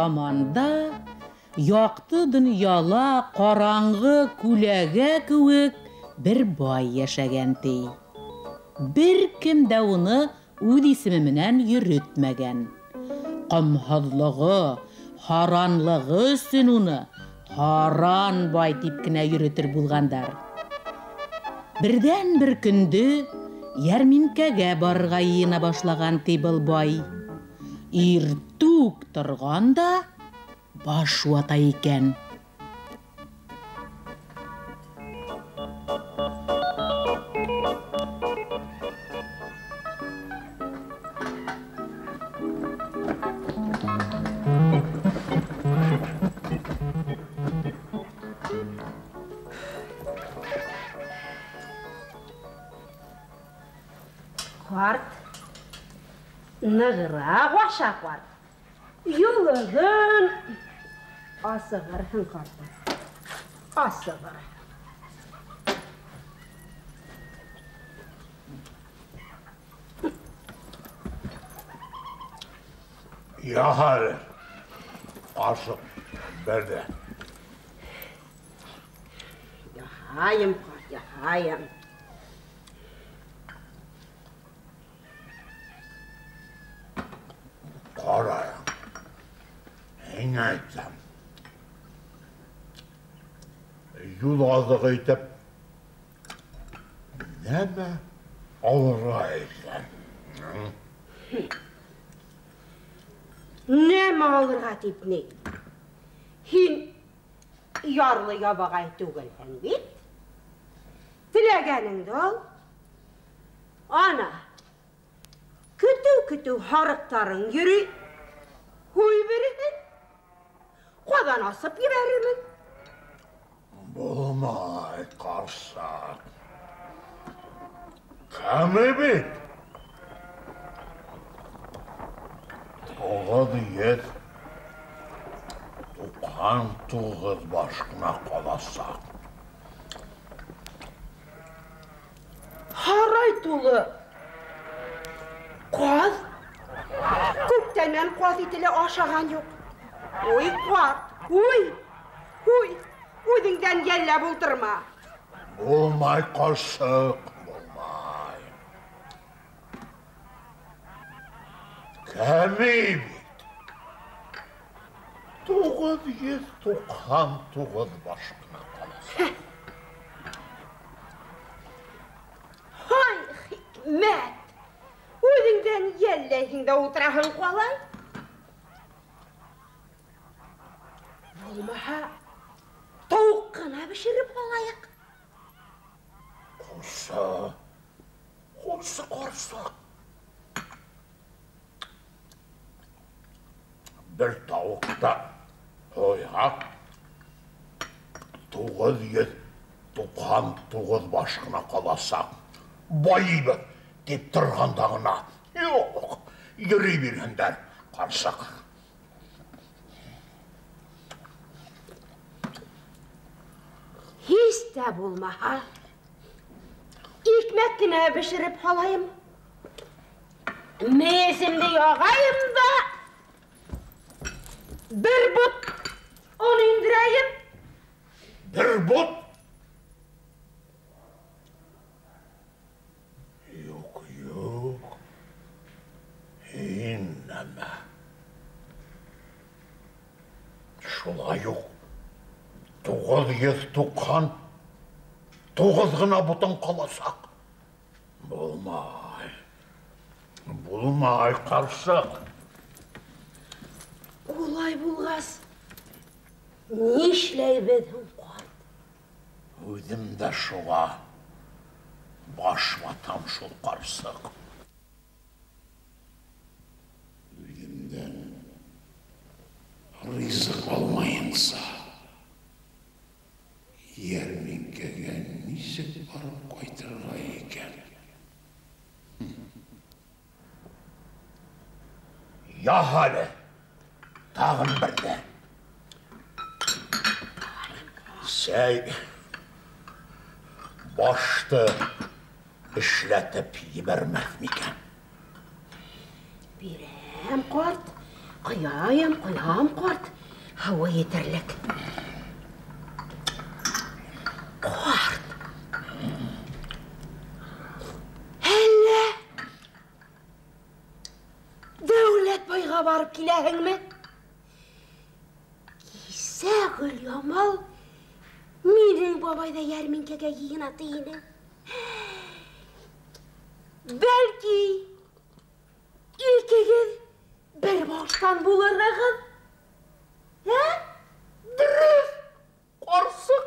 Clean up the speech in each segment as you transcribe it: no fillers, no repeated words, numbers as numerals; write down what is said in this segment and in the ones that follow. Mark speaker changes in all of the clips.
Speaker 1: Заманда яҡты донъяла ҡараңғы күләгә кеүек бер бай йәшәгән ти. Бер кем дә уны үҙ исеме менән йөрөтмәгән. Ҡомһоҙлоғо, һаранлығы өсөн уны һаран бай тип кенә йөрөтөр булғандар. Берҙән-бер көндө йәрминкәгә барырға йыйына башлаған ти был бай. Иртүк торған да баш вата икән.
Speaker 2: Ҡарт, нығыраҡ аша, ҡарт. Юлығын асығырһың, ҡартым, асығыр.
Speaker 3: Яһар, ҡашыҡ бер ҙә.
Speaker 2: Яһайым, ҡарт, яһайым.
Speaker 3: Ҡара, һиңә әйтәм, юл аҙығы итеп нәмә алырға икән?
Speaker 2: Нәмә алырға тип ни? Һин ярлы ябағай түгелһең бит. Теләгәнеңде ал. Ана, көтөү-көтөү һарыҡтарың йөрөй. Һуй береһен. Ҡаҙан асып ебәрермен.
Speaker 3: Булмай, ҡарсыҡ. Кәме бит. 999 баш ҡына ҡаласаҡ.
Speaker 2: Һарай тулы ҡаҙ. Күптәнән ҡаҙ ите лә ашаған юҡ. Уй, ҡарт, уй, уй, үҙеңдән йәлләп ултырма.
Speaker 3: Булмай, ҡарсыҡ, булмай. Кәмей бит. 999 баш ҡына ҡаласаҡ.
Speaker 2: Һай, хикмәт! Үҙеңдән йәлләйһең дә ултыраһың ҡалай. Булмаһа, тауыҡ ҡына бешереп алайыҡ.
Speaker 3: Ҡурсы, ҡурсы, ҡарсыҡ. Бер тауыҡта һуйһаҡ, 999 баш ҡына ҡаласаҡ. Байыбыҙ тип торғанда ғына. Юҡ, йөрөй бирһендәр, ҡарсыҡ.
Speaker 2: Һис тә булмаһа, икмәк кенә бешереп һалайым. Мейесемде яғайым да, бер бот он индерәйем.
Speaker 3: Бер бот? Юҡ, юҡ. Һин нәмә? Шулай уҡ 999 ғына ботон ҡаласаҡ. Булмай, булмай, ҡарсыҡ.
Speaker 2: Улай булғас, нишләйбеҙ һуң, ҡарт?
Speaker 3: Үҙем дә шуға баш ватам шул, ҡарсыҡ. Үҙемдән ризыҡ алмайынса, йәрминкәгә нисек барып ҡайтырға икән? Яһ әле, тағын берҙе. Сәй башты эшләтеп ебәрмәҫ микән?
Speaker 2: Бирәм, ҡарт. Ҡояйым, ҡоям, ҡарт. Һыуы етерлек. Ҡарт. Әллә Дәүләтбайға барып киләһеңме? Кисә Гөлйамал минең бабай ҙа йәрминкәгә йыйына тине. Бәлки икегеҙ бер баштан булырһығыҙ? Ә?
Speaker 3: Дөрөҫ, ҡарсыҡ.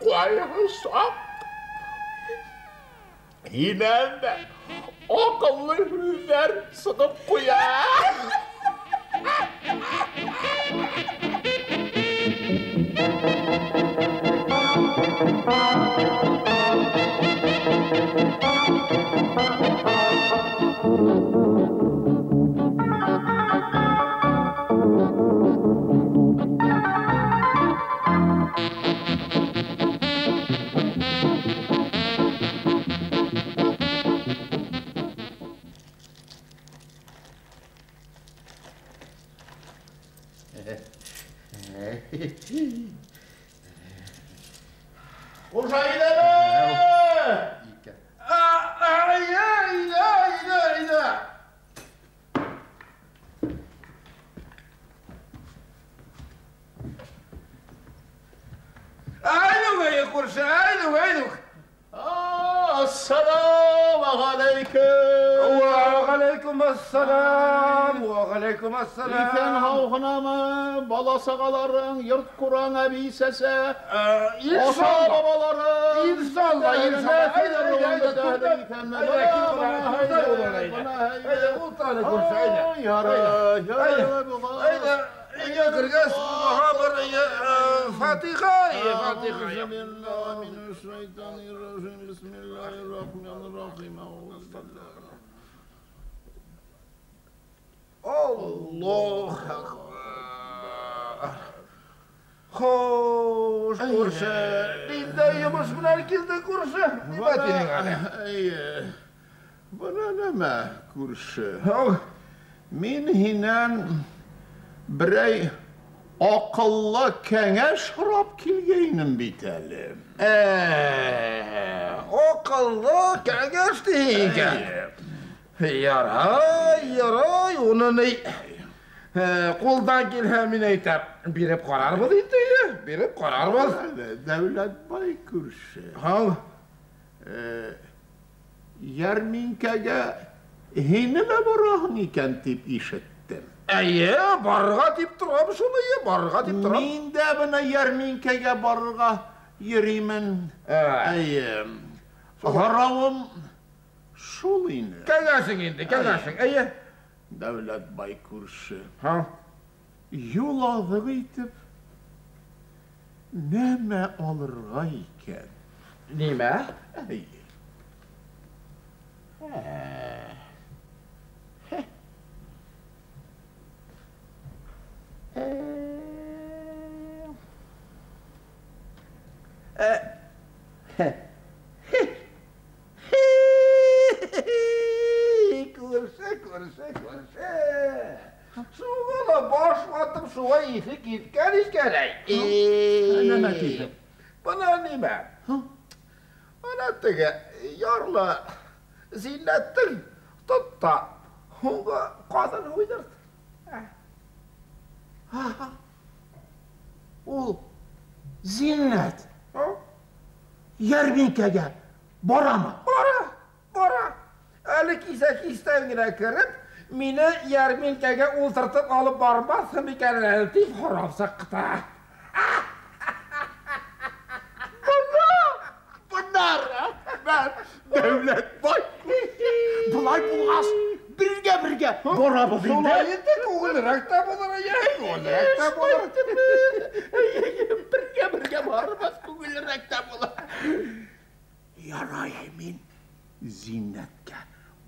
Speaker 3: Ҡайһы саҡ һинән дә аҡыллы һүҙҙәр сығып ҡуя.
Speaker 4: Иҫән һау-ғынамы, бала-сағаларың, йорт-ҡураң, әбей-сәсә, ата бабаларың?
Speaker 3: Иншалла, иншалла. Фатиха, Фатиха. Аллах акбар. Хуш, күрше. Ниндәй йомош менән килдең, күрше? Нимә тинең әле?
Speaker 4: Эйе. Бына нәмә, күрше. Мин һинән берәй аҡыллы кәңәш һорап килгәйнем бит әле.
Speaker 3: Аҡыллы кәңәш тиһең икән. Ярай, ярай, уны ни ҡулдан килһә мин әйтәм, биреп ҡарарбыҙ инде, биреп ҡарарбыҙ.
Speaker 4: Дәүләтбай күрше. Йәрминкәгә һине лә бараһың икән тип ишеттем.
Speaker 3: Эйе, барырға тип торам шуны, барырға тип торам.
Speaker 4: Мин дә бына йәрминкәгә барырға йөрөймен. Эйе. Һорауым шул ине.
Speaker 3: Кәңәшең инде, кәңәшең, эйе.
Speaker 4: Дәүләтбай күрше. Юл аҙығы итеп нәмә алырға икән?
Speaker 3: Нимә?
Speaker 4: Эйе.
Speaker 3: Күрше, күрше, күрше. Шуға ла баш ватып, шуға иҫе киткән икән.
Speaker 4: Нәмә тиһең?
Speaker 3: Бына нимә? Ана теге ярлы Зиннәттең тотта һуңғы ҡаҙын һуйҙырҙы.
Speaker 4: Ул Зиннәт йәрминкәгә барамы?
Speaker 3: Бара, бара. Әле кисә кистән генә кереп, мине йәрминкәгә ултыртып алып бармаҫһың микән әле тип һорап сыҡты.
Speaker 4: Бына рәхмәт, Дәүләтбай. Былай булғас, бергә-бергә барабыҙ инде.
Speaker 3: Шулай инде, күңелерәк тә булыр, күңелерәк тә булыр.
Speaker 4: Бергә-бергә барыбыҙ, күңелерәк тә булыр. Ярай, мин Зиннәткә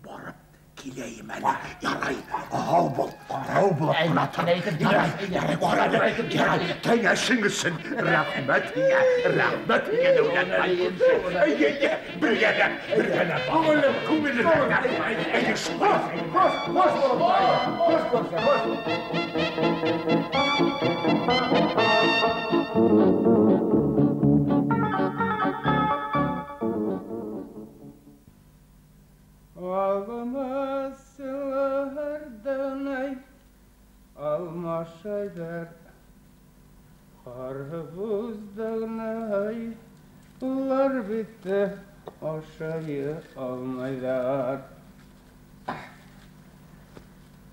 Speaker 4: барып киләйем әле. Ярай, һау бул, һау булып ҡына тор. Ярай, ярай, ҡара әле, ярай, кәңәшең өсөн рәхмәт һиңә, рәхмәт һиңә, Дәүләтбай. Әйе, әйе, бергәләп, бергәләп.
Speaker 3: Күңелем,
Speaker 4: Күңелем, әйе, шулай.
Speaker 3: Хуш, хуш булып, хуш күрше, хуш. Алмасылардан алмашайдар, Карбуздан улар бит ашай алмайҙар.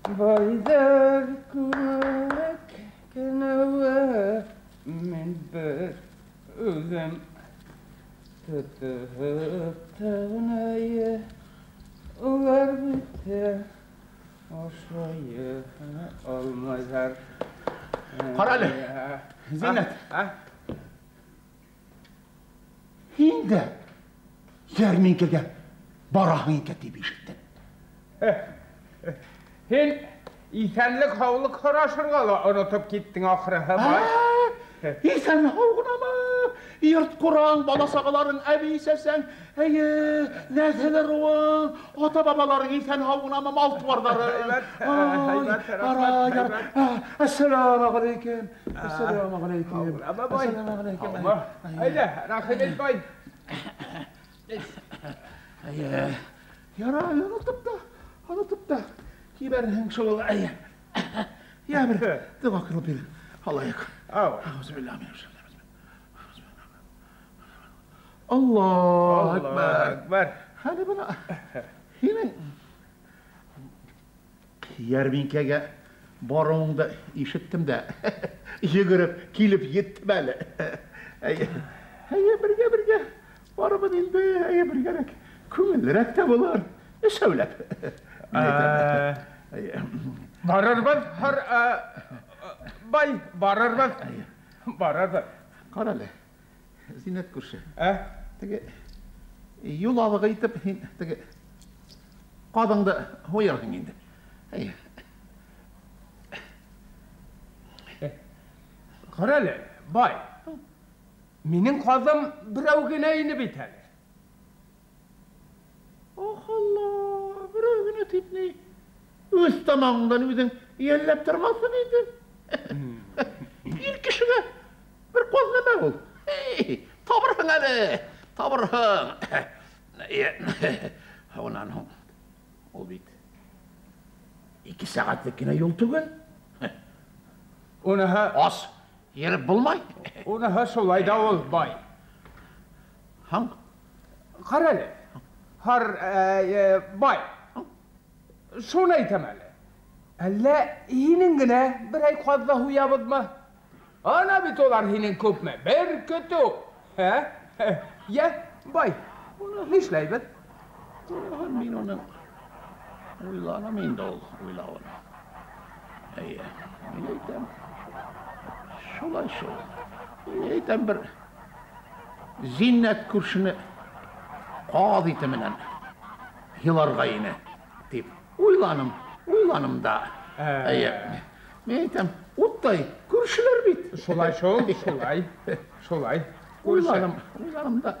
Speaker 3: Байҙар күмәк кенәүә, мин бер үҙем тотоп тағнайы, улар бит ашай алмайҙар.
Speaker 4: Ҡара әле, Зиннәт. Һин дә йәрминкәгә бараһың икән тип ишеттем.
Speaker 3: Һин иҫәнлек һаулыҡ һорашырға ла онотоп киттең ахырыһы, бай.
Speaker 4: Иҫән һау ғынамы? Йорт ҡораң, бала сағаларың, әбей сәсәң, әйе, нәҫел ырыуың, ата-бабаларың иҫән һау ғынамы, мал тыуарҙарың.
Speaker 3: Һәйбәт,
Speaker 4: Ай,
Speaker 3: һәйбәт,
Speaker 4: ара,
Speaker 3: рәхмәт,
Speaker 4: яр.
Speaker 3: һәйбәт.
Speaker 4: Әссәләмү ғәләйкүм. Әссәләмү ғәләйкүм.
Speaker 3: Һаумы, бай?
Speaker 4: Әссәләмү ғәләйкүм.
Speaker 3: Һаумы. Әйҙә, рәхим ит, бай.
Speaker 4: Әйе. Ярай, онотоп та, онотоп та. Ебәрһең шул, әйе. Йә бер доға ҡылып бир. Алайыҡ.
Speaker 3: Ау.
Speaker 4: Аллаһу
Speaker 3: Аллаһу
Speaker 4: әкбәр.
Speaker 3: әкбәр.
Speaker 4: Хәле бына һинең йәрминкәгә барыуыңды ишеттем дә, йүгереп килеп еттем әле. Әйе, әйе, бергә, бергә барыбыҙ инде, әйе, бергәрәк күңеллерәк тә булыр. Өсәүләп. Әйе.
Speaker 3: Барырбыҙ, һар, бай, барырбыҙ.
Speaker 4: Әйе.
Speaker 3: Барырбыҙ.
Speaker 4: Ҡара әле, Зиннәт күрше.
Speaker 3: Ә?
Speaker 4: Теге юл аҙығы итеп, һин теге ҡаҙыңды һуйырһың инде. Әйе.
Speaker 3: Ҡара әле, бай. Минең ҡаҙым берәү генә ине бит әле.
Speaker 4: Ох, Алла, берәү генә тип ни? Үҙ тамағыңдан үҙең йәлләп тормаҫһың инде. Ир кешегә бер ҡаҙ нәмә ул? Эй, табырһың әле, табырһың. Унан һуң ул бит 2 сәғәтлек кенә юл түгел.
Speaker 3: Уныһы
Speaker 4: ас йөрөп булмай.
Speaker 3: Уныһы шулай ҙа ул, бай.
Speaker 4: Һаң?
Speaker 3: Ҡара әле, һар, бай. Шуны әйтәм әле. Әллә һинең генә берәй ҡаҙҙы һуябыҙмы? Ана бит улар һинең күпме? Бер көтөү. Ә? Йә, бай, нишләйбеҙ?
Speaker 4: Уныһын мин уның уйланам инде ул уйлауын. Әйе, мин әйтәм. Шулай шул. Мин әйтәм бер Зиннәт күршене ҡаҙ ите менән йыларға ине тип уйланым, уйланым да. Әйе. Мин әйтәм, уттай күршеләр бит.
Speaker 3: Шулай шул, шулай, шулай.
Speaker 4: Уйланым, уйланым да.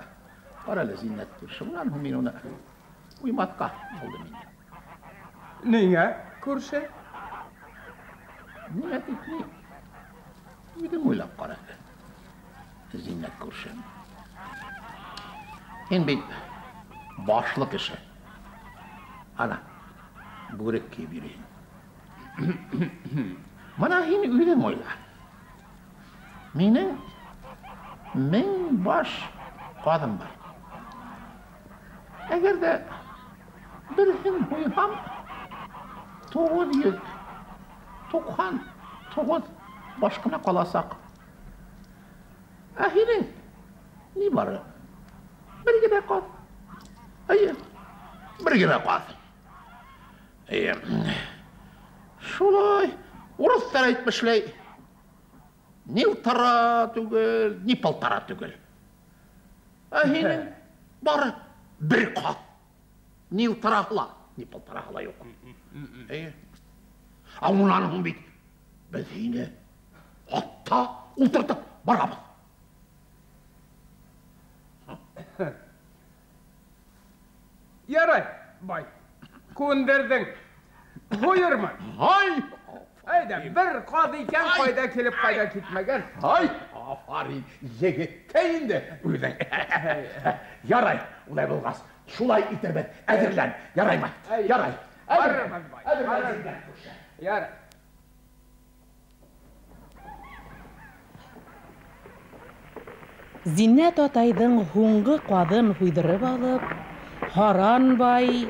Speaker 4: Ҡара әле, Зиннәт күрше, унан һуң мин уны уйматҡа алдым инде.
Speaker 3: Ниңә, күрше?
Speaker 4: Ниңә тип ни? Үҙең уйлап ҡара әле, Зиннәт күрше. Һин бит башлы кеше. Ана, бүрек кейеп йөрөйһөң. Бына һин үҙең уйла. Минең 1000 баш ҡаҙым бар. Әгәр ҙә береһен һуйһам, 999 баш ҡына ҡаласаҡ. Ә һинең ни бары? Бер генә ҡаҙ. Эйе, бер генә ҡаҙ. Эйе. Шулай, урыҫтар әйтмешләй, ни утара түгел, ни полтора түгел. Ә һинең бары бер ҡаҙ. Ни утара ла, Ни полтораһы ла юҡ. Эйе. Ә унан һуң бит беҙ һине атта ултыртып барабыҙ.
Speaker 5: Ярай, бай. Күндерҙең. Ҡуйырмын.
Speaker 4: Ай!
Speaker 5: Әйҙә, бер ҡаҙ икән, ҡайҙа килеп, ҡайҙа китмәгән.
Speaker 4: Ай, афарин, егет тә инде үҙең. Ярай, улай булғас, шулай итербеҙ, әҙерлән, яраймы? Ярай.
Speaker 5: Барырбыҙ, бай.
Speaker 4: Әҙерлән.
Speaker 5: Ярай.
Speaker 1: Зиннәт атайҙың һуңғы ҡаҙын һуйҙырып алып, Һаран бай,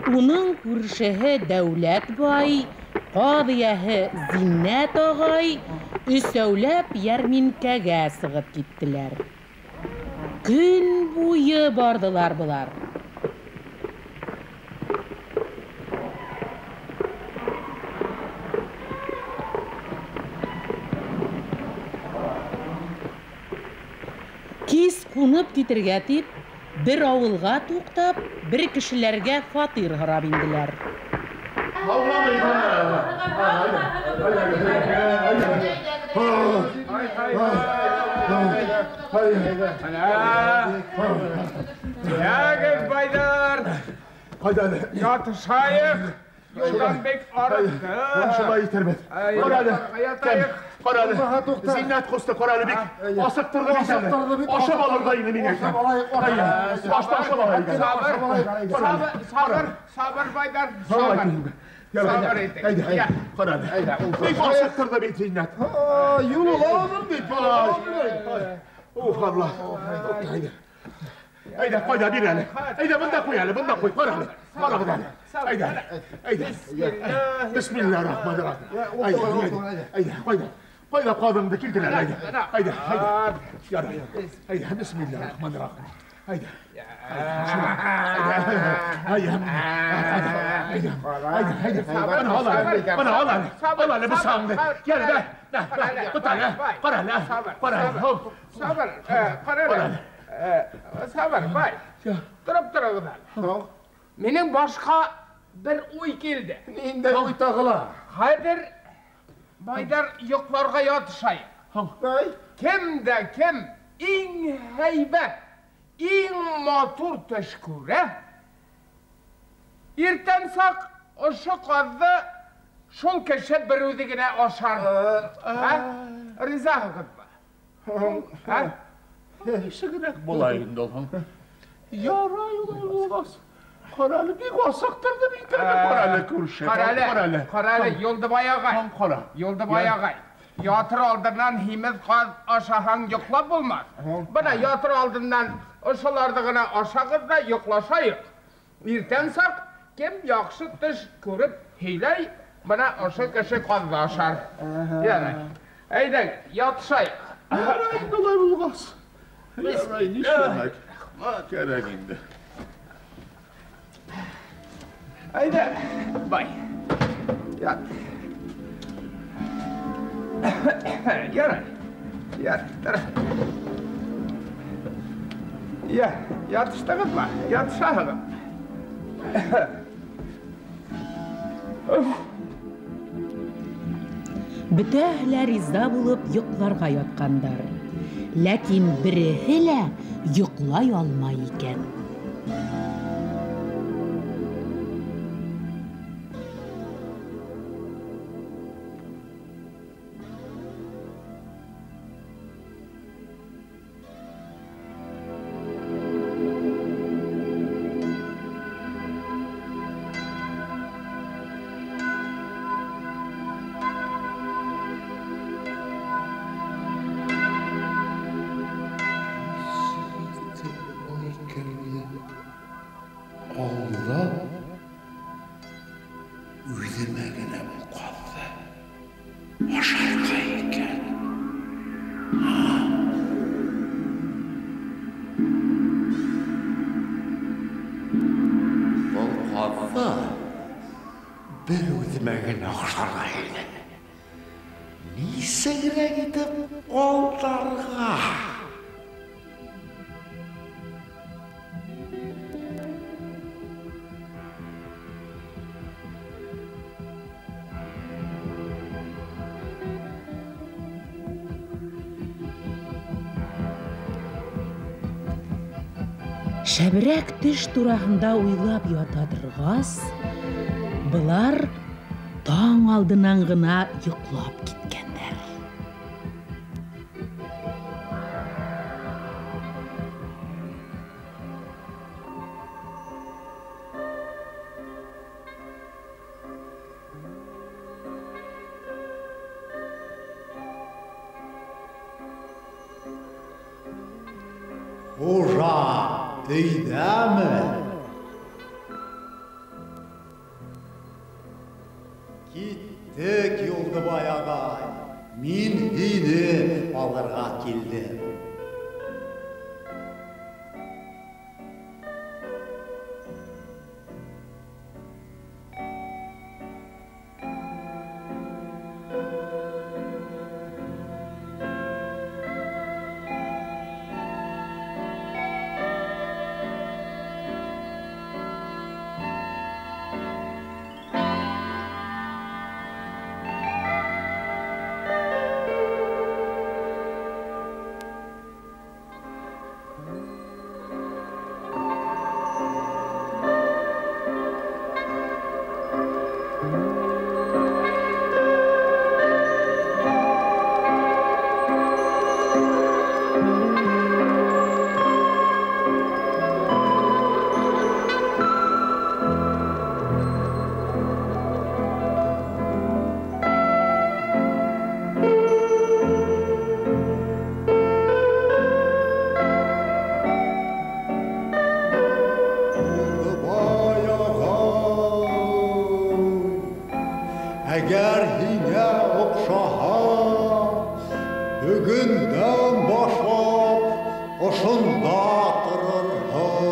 Speaker 1: уның күршеһе Дәүләт бай, ҡаҙ эйәһе Зиннәт ағай өсәүләп йәрминкәгә сығып киттеләр. Көн буйы барҙылар былар. Кис ҡунып китергә тип, бер ауылға туҡтап, бер кешеләргә фатир һорап инделәр.
Speaker 5: Йәгеҙ, байҙар! Ятышайыҡ! Юлдан бик арыҡты.
Speaker 4: Шулай итербеҙ. Ҡара әле, ҡара әле. Зиннәт ҡусты, ҡара әле бик. Асыҡтырҙы бит әле. Ашап алырға ине мин әйтәм. Башта ашап алайыҡ.
Speaker 5: Сабыр, сабыр, байҙар, сабыр. Сабыр итегеҙ.
Speaker 4: Әйҙә, ҡара әле. Бик асыҡтырҙы бит Зиннәт.
Speaker 3: Юл алабыҙ бит.
Speaker 4: Уф, Алла. Әйҙә. Әйҙә, ҡайҙа бир әле. Әйҙә, бында ҡуй әле, бында ҡуй. Ҡара әле. Ҡарағыҙ әле. Әйҙә, әйҙә. Бисмиллаһир-рахманир-рахим. Әйҙә, әйҙә, ҡайҙа. Ҡайҙа ҡаҙыңды килтер әле, әйҙә. Әйҙә, әйҙә. Ярай. Әйҙә, бисмиллаһир-рахманир-рахим. Әйҙә. Әйҙә. Әйҙә. Әйҙә. Бына ал әле. Бына ал әле. Ал әле бысағыңды. Кил әле. Тот әле. Ҡара әле. Ҡара әле.
Speaker 5: Сабыр, ҡара әле. Сабыр, бай. Тороп тороғоҙ әле. Минең башҡа бер уй килде.
Speaker 3: Ниндәй уй тағы ла?
Speaker 5: Хәҙер байҙар йоҡларға ятышайыҡ. Кем дә кем иң һәйбәт, иң матур төш күрә, иртән саҡ ошо ҡаҙҙы шул кеше бер үҙе генә ашар. Ризаһығыҙмы?
Speaker 4: Нисегерәк була инде ул? Ярай, улай булғас. Ҡара әле, бик асыҡтырҙы бит әле, ҡара әле, күрше.
Speaker 5: Ҡара әле, ҡара әле, Юлдыбай ағай.
Speaker 4: Ҡара.
Speaker 5: Юлдыбай ағай. Ятыр алдынан һимеҙ ҡаҙ ашаһаң йоҡлап булмаҫ. Бына ятыр алдынан ошоларҙы ғына ашағыҙ ҙа йоҡлашайыҡ. Иртән саҡ кем яҡшы төш күреп һөйләй, бына ошо кеше ҡаҙҙы ашар. Ярай. Әйҙәгеҙ, ятышайыҡ.
Speaker 4: Ярай инде улай булғас. Ярай, нишләмәк кәрәк инде.
Speaker 5: Әйҙә, бай. Ят. Ярай. Ят, тор. Йә, ятыштығыҙмы? Ятышаһығыҙ.
Speaker 1: Бөтәһе лә риза булып йоҡларға ятҡандар. Ләкин береһе лә йоҡлай алмай икән.
Speaker 4: Үҙемә генә был ҡаҙҙы ашарға икән. Был ҡаҙҙы бер үҙемә генә ашарға ине. Нисегерәк итеп алдарға?
Speaker 1: Шәберәк төш тураһында уйлап ята торғас, былар таң алдынан ғына йоҡлап киткәндәр.
Speaker 6: Хужа өйҙәме? Киттек, Юлдыбай ағай, мин һине алырға килдем. Әгәр һиңә оҡшаһа, бөгөндән башлап ошонда торорһоң.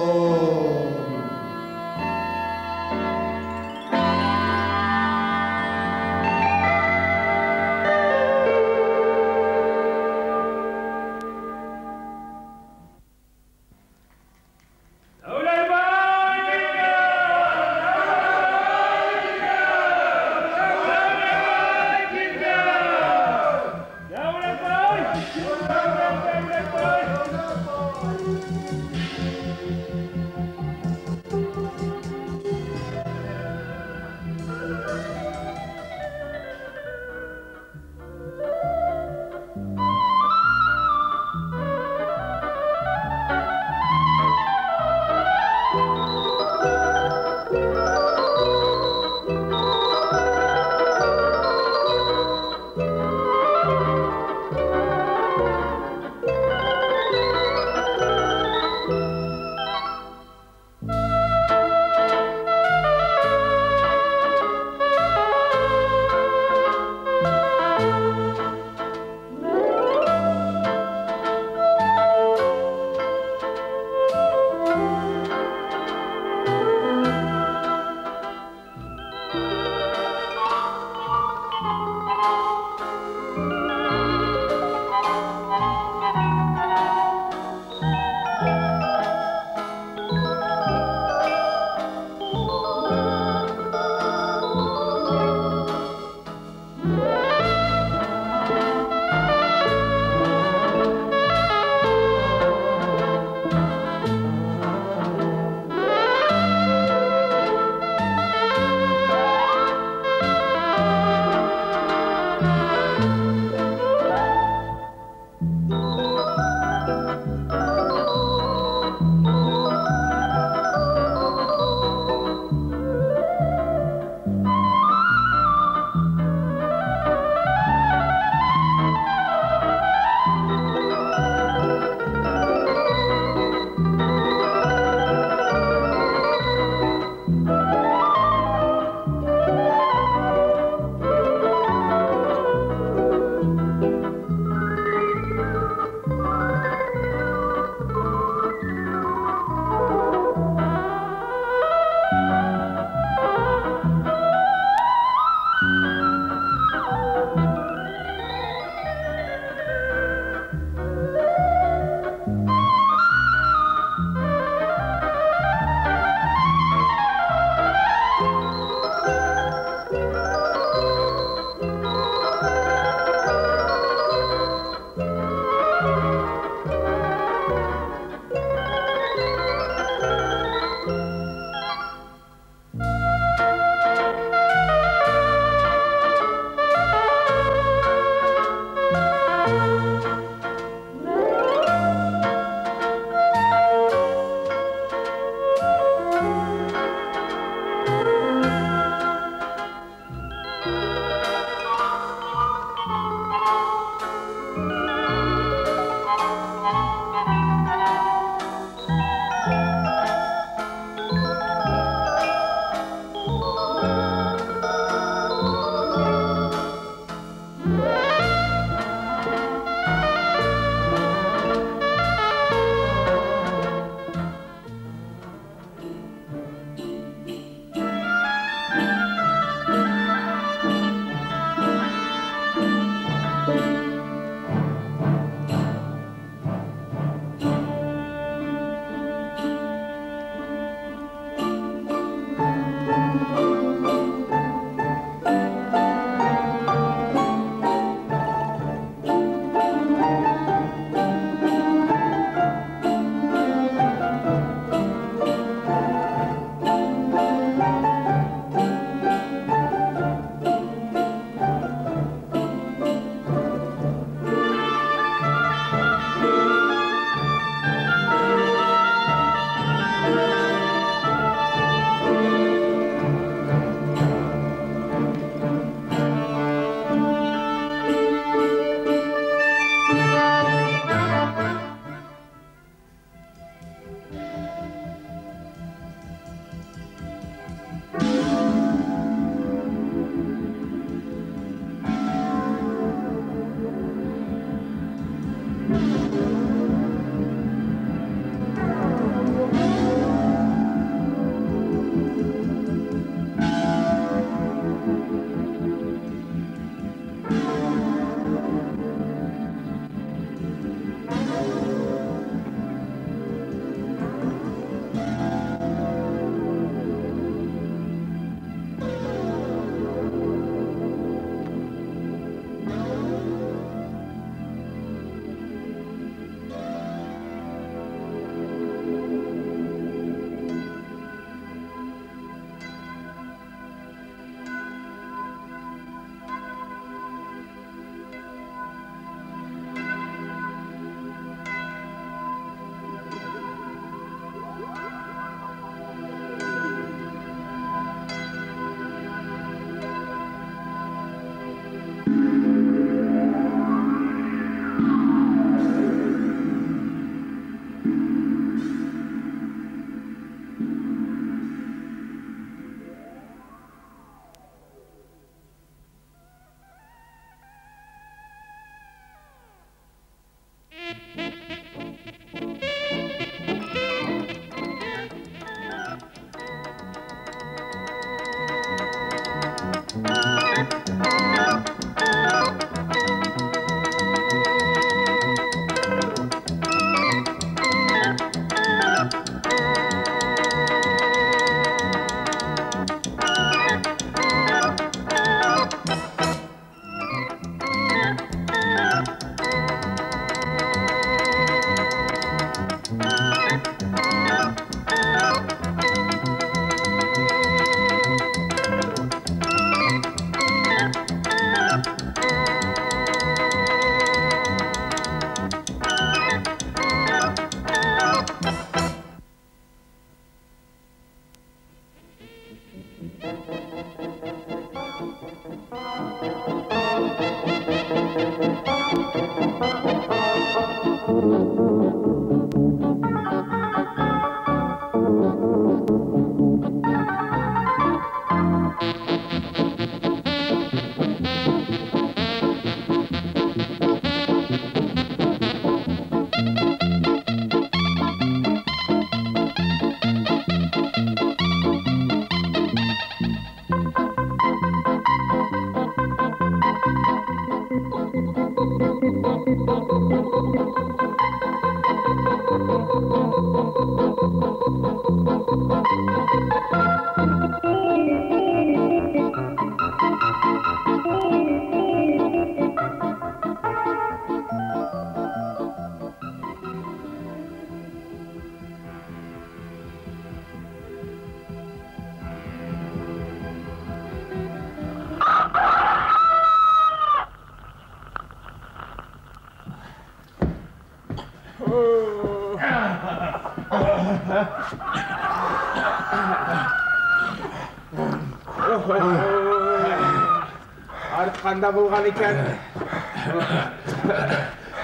Speaker 5: Артҡанда булған икән.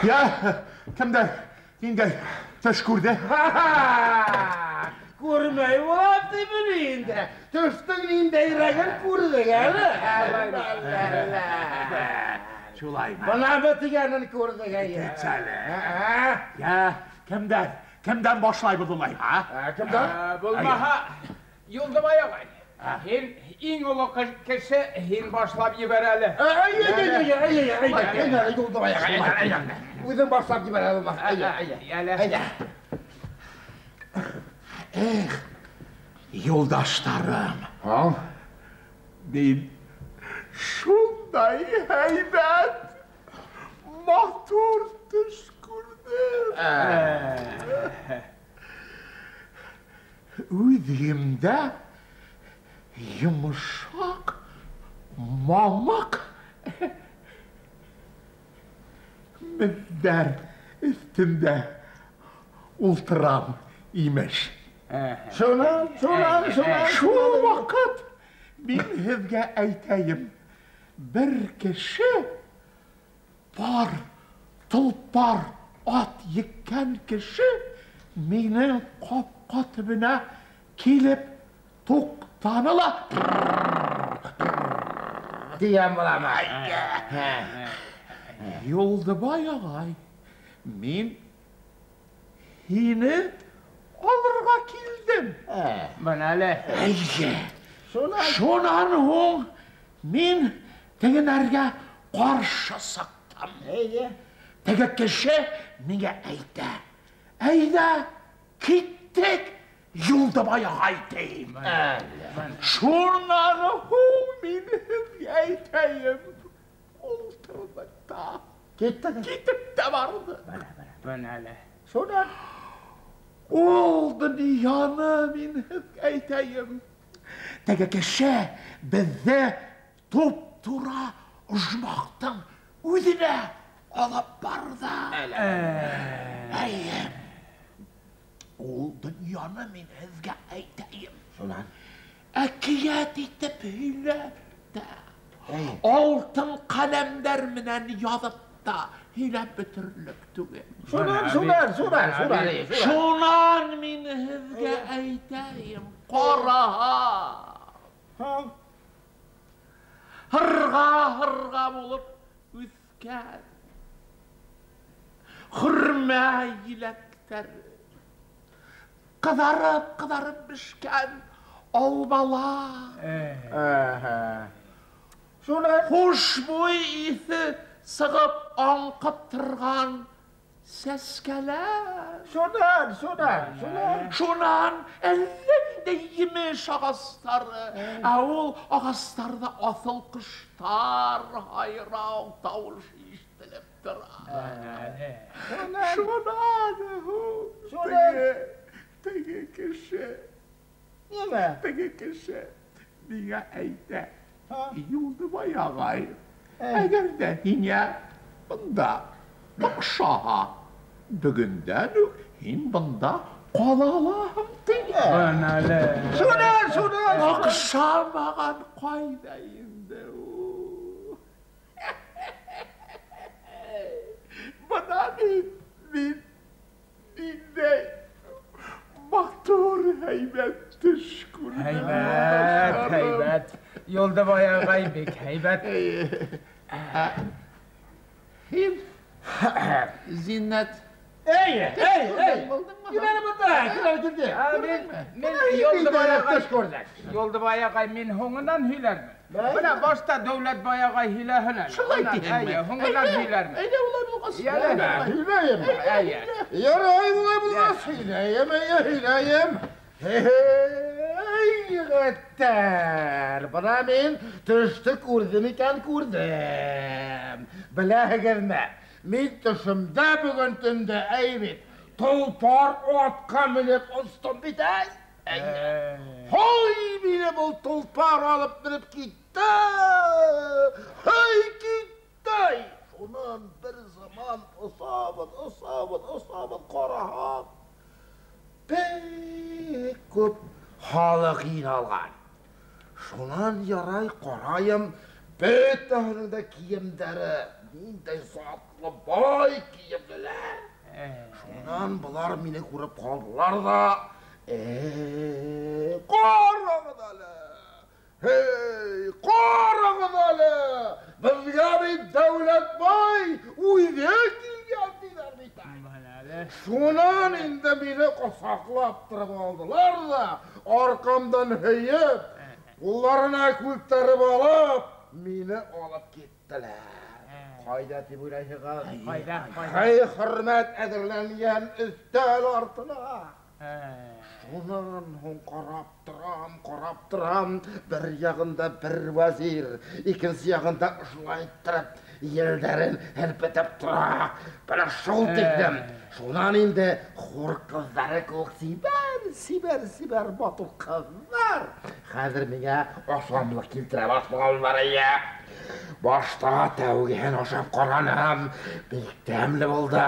Speaker 4: Я, кемдәр, ниндәй төш күрҙе?
Speaker 3: Күрмәй булам тимен инде. Төштөң ниндәйерәген күрҙек әле.
Speaker 4: Шулаймы?
Speaker 3: Бына бөтөгәнен күрҙек әйе.
Speaker 4: Әле. Я, кемдән, кемдән башлайбыҙ улай, һа?
Speaker 3: Кемдән?
Speaker 5: Булмаһа, Юлдыбай ағай. Һин иң оло кеше, һин башлап ебәр әле.
Speaker 3: Әйе, Юлдыбай ағай. Үҙең башлап ебәр әле. Әйе, әйе.
Speaker 4: Эх, юлдаштарым. Мин шундай һәйбәт, матур төш күрҙем. Үҙ өйөмдә йомшаҡ, мамыҡ мендәр өҫтөндә ултырам имеш.
Speaker 3: Шунан, шунан, шунан.
Speaker 4: Шул ваҡыт мин һеҙгә әйтәйем, бер кеше пар, толпар ат еккән кеше минең ҡапҡа төбөнә килеп туҡтаны ла.
Speaker 3: Тигән буламы?
Speaker 4: Юлдыбай ағай, мин һине алырға килдем.
Speaker 5: Бына әле.
Speaker 4: Әйе. Шунан һуң мин тегеләргә ҡаршы сыҡтым.
Speaker 3: Әйе.
Speaker 4: Теге кеше миңә әйтә: "Әйҙә, киттек, Юлдыбай ағай", тием. Шунан һуң мин һеҙгә әйтәйем, ултырҙыҡ та.
Speaker 3: Киттек.
Speaker 4: Китеп тә барҙы.
Speaker 5: Бына әле.
Speaker 3: Шунан.
Speaker 4: Ул донъяны мин һеҙгә әйтәйем. Теге кеше беҙҙе туп-тура ожмахтың үҙенә алып барҙы. Әйе. Ул донъяны мин һеҙгә әйтәйем.
Speaker 3: Шунан.
Speaker 4: Әкиәт итеп һөйләп тә, алтын ҡәләмдәр менән яҙып та һөйләп бөтөрлөк түгел.
Speaker 3: Шунан, шунан, шунан, шунан.
Speaker 4: Шунан мин һеҙгә әйтәйем, ҡараһа. Һырға-һырға булып үҫкән хөрмә еләктәре, ҡыҙарып-ҡыҙарып бешкән алмалар.
Speaker 3: Шунан.
Speaker 4: Хушбуй еҫе сығып аңҡып торған сәскәләр.
Speaker 3: Шунан, шунан, шунан.
Speaker 4: Шунан әллә ниндәй емеш ағастары, ә ул ағастарҙа аҫыл ҡоштар һайрау тауышы ишетелеп тора. Шунан һуң теге кеше,
Speaker 3: Нимә?
Speaker 4: Теге кеше миңә әйтә: "Юлдыбай ағай, әгәр ҙә һиңә бында оҡшаһа, бөгөндән үк һин бында ҡала алаһың", ти.
Speaker 5: Бына әле.
Speaker 3: Шунан, шунан.
Speaker 4: Оҡшамаған ҡайҙа инде ул? Бына бит мин ниндәй матур һәйбәт төш күрҙем.
Speaker 5: Һәйбәт, һәйбәт. Юлдыбай ағай бик һәйбәт.
Speaker 4: Һин, Зиннәт,
Speaker 3: Әйе, әйе, әйе. Кил әле бында, кил әле, кил.
Speaker 5: Мин Юлдыбай ағай,
Speaker 3: төш күрҙек.
Speaker 5: Юлдыбай ағай, мин һуңынан һөйләрмен. Бына башта Дәүләтбай ағай һөйләһен әле.
Speaker 4: Шулай тиһеңме?
Speaker 5: Әйе, һуңынан һөйләрмен.
Speaker 4: Әйҙә улай булғас.
Speaker 5: Йәле.
Speaker 3: Һөйләйем.
Speaker 5: Әйе.
Speaker 3: Ярай улай булғас, һөйләйем, әйе, һөйләйем. Эй, егеттәр, бына мин төштө күрҙем икән, күрҙем. Беләһегеҙме, мин төшөмдә бөгөн төндә, әй бит, толпар атҡа менеп остом бит, әй. Һай, мине был толпар алып менеп китте. Һай, китте. Шунан бер заман осабыҙ, осабыҙ, осабыҙ, ҡараһаҡ, бик күп халыҡ йыйналған. Шунан ярай ҡарайым, бөтәһенең дә кейемдәре ниндәй затлы бай кейемлеләр. Шунан былар мине күреп ҡалдылар ҙа, ҡарағыҙ әле! Эй, ҡарағыҙ әле! Беҙгә бит Дәүләтбай үҙе килгән тиҙәр бит. Шунан инде мине ҡосаҡлап тороп алдылар ҙа, арҡамдан һөйөп, ҡулларына күтәреп алып, мине алып киттеләр. Ҡайҙа тип уйлайһығыҙ?
Speaker 5: Ҡайҙа?
Speaker 3: Һый хөрмәт әҙерләнгән өҫтәл артына. Шунан һуң ҡарап торам, ҡарап торам, бер яғында бер вәзир, икенсе яғында ошолай иттереп, елдәрен һелпетеп тора. Бына шул тиклем. Шунан инде хур ҡыҙҙары кеүек сибәр, сибәр, сибәр матур ҡыҙҙар хәҙер миңә ашамлыҡ килтерә башлағандар, эйе. Башта тәүгеһен ашап ҡараным, бик тәмле булды.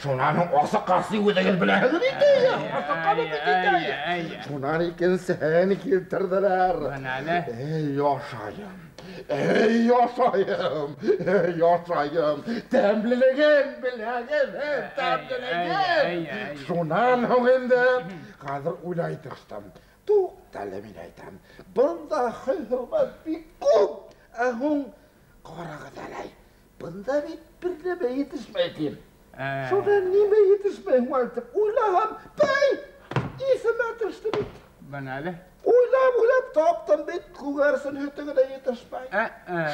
Speaker 3: Шунан һуң асыҡҡас үҙегеҙ беләһегеҙ инде, асыҡҡан бит инде. Шунан икенсеһен килтерҙеләр. Эй, ашайым, эй, ашайым, эй, ашайым. Тәмлелеген беләгеҙ, тәмлелеген. Шунан һуң инде хәҙер уйлай төштөм. Туҡта әле, мин әйтәм, бында һый-хөрмәт бик күп. Ә һуң ҡарағыҙ әле, бында бит бер нәмә етешмәй тим. Шунан нимә етешмәй һуң әле тип уйлаһам, бәй, иҫемә төштө бит.
Speaker 5: Бына әле.
Speaker 3: Уйлап, уйлап таптым бит, күгәрсен һөтө генә етешмәй.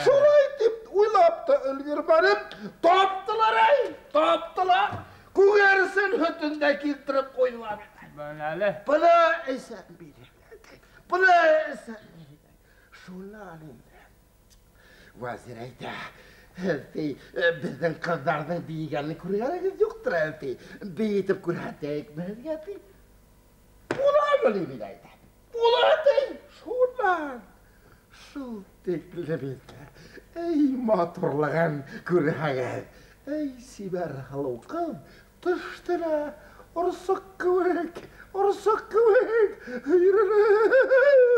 Speaker 3: Шулай тип уйлап та өлгөрмәнем, таптылар, әй, таптылар. Күгәрсен һөтөн дә килтереп ҡуйҙылар.
Speaker 5: Бына әле.
Speaker 3: Бына эсәм бит. Бына эсәм. Шунан инде вәзир әйтә, ти, беҙҙең ҡыҙҙарҙың бейегәнен күргәнегеҙ юҡтыр әле, ти. Бейетеп күрһәтәйек һеҙгә, ти. Буламы ни, мин әйтәм. Була, ти. Шунан шул тиклем инде. Эй, матурлығын күрһәгеҙ. Эй, сибәр һылыу ҡыҙ төштө лә орсоҡ кеүек, орсоҡ кеүек өйрөлөп,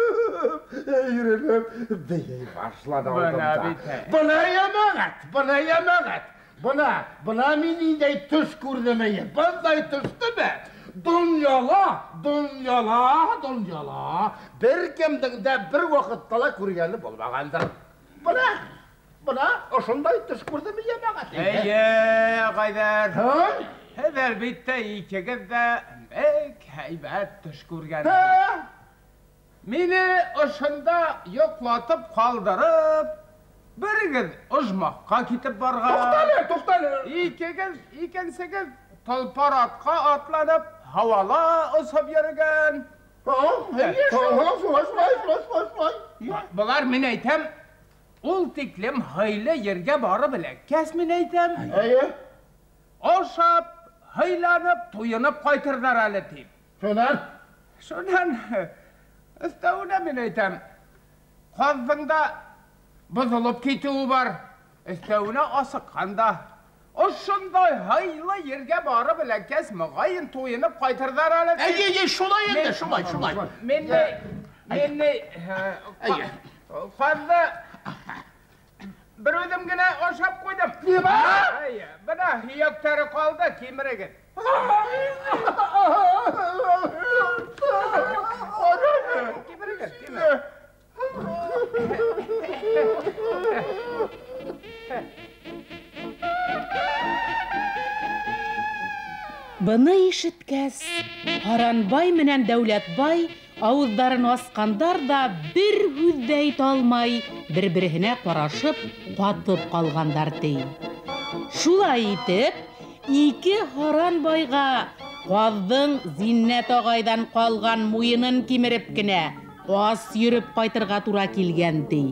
Speaker 3: өйрөлөп бейей башланы алдымда. Бына йәмәғәт, бына йәмәғәт. Бына, бына мин ниндәй төш күрҙем, эйе. Бындай төштөмө? Донъяла, донъяла, донъяла бер кемдең дә бер ваҡытта ла күргәне булмағандыр. Бына, бына ошондай төш күрҙем, йәмәғәт.
Speaker 5: Эйе, ағайҙар. Һеҙ әлбиттә икегеҙ ҙә бик һәйбәт төш күргәнһегеҙ. Мине ошонда йоҡлатып ҡалдырып, берегеҙ ожмахҡа китеп барған.
Speaker 3: Туҡтале, туҡтале.
Speaker 5: Икегеҙ, икенсегеҙ толпар атҡа атланып, һауала осоп йөрөгән.
Speaker 3: Шулай, шулай, шулай, шулай, шулай.
Speaker 5: Былар, мин әйтәм, ул тиклем һыйлы ергә барып эләккәс, мин әйтәм.
Speaker 3: Эйе.
Speaker 5: Ашап, һыйланып, туйынып ҡайтырҙар әле, тип.
Speaker 3: Шунан?
Speaker 5: Шунан, өҫтәүенә мин әйтәм, ҡаҙҙың да боҙолоп китеүе бар, өҫтәүенә асыҡҡан да. Ошондай һыйлы ергә барып эләккәс, моғайын туйынып ҡайтырҙар әле, тип.
Speaker 4: Эйе, эйе, шулай инде, шулай, шулай.
Speaker 5: Мин ни, мин ни, ҡаҙҙы бер үҙем генә ашап ҡуйҙым.
Speaker 3: Нимә?
Speaker 5: Эйе, бына һөйәктәре ҡалды, кимерегеҙ. Кимерегеҙ, кимерегеҙ.
Speaker 1: Быны ишеткәс, Һаранбай менән Дәүләтбай Ауыҙҙарын асҡандар да бер һүҙ ҙә әйтә алмай, бер-береһенә ҡарашып ҡатып ҡалғандар ти. Шулай итеп, ике һаран байға ҡаҙҙың Зиннәт ағайҙан ҡалған муйынын кимереп кенә ас йөрөп ҡайтырға тура килгән ти.